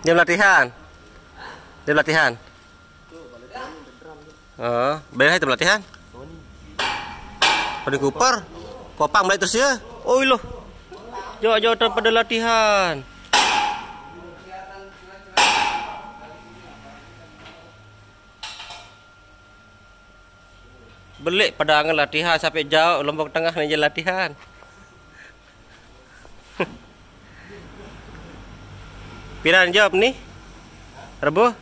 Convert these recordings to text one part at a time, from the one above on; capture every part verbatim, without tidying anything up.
Dia latihan. Dia latihan. Oh, bayar itu latihan. Tony Cooper. Kopang balik terus ya. Oh, loh. Jauh-jauh pada latihan. Belik pada angen latihan sampai jauh Lombok Tengah nih latihan. Piran job nih? Rebo?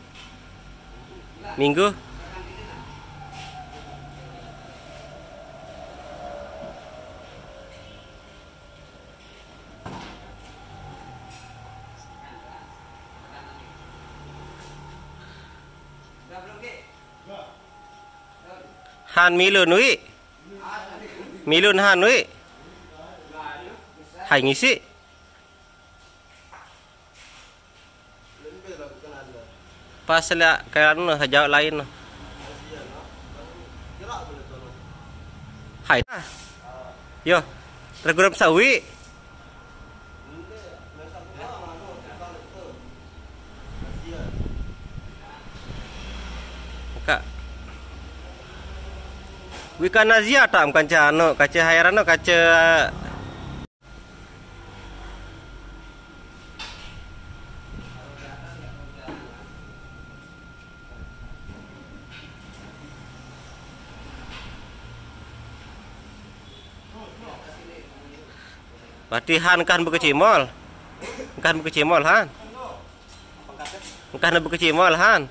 Minggu? Han milun wi. Milun han wi. Hai ngisi. Pas la kayak anu, jawab lain. Hai. Yo. Terguram sawi. Kak. Wika Nazia tam kanca anu, kaca hayran anu, kaca. Berarti han kan bekecimol. Kan bekecimol han. Kan bekecimol han.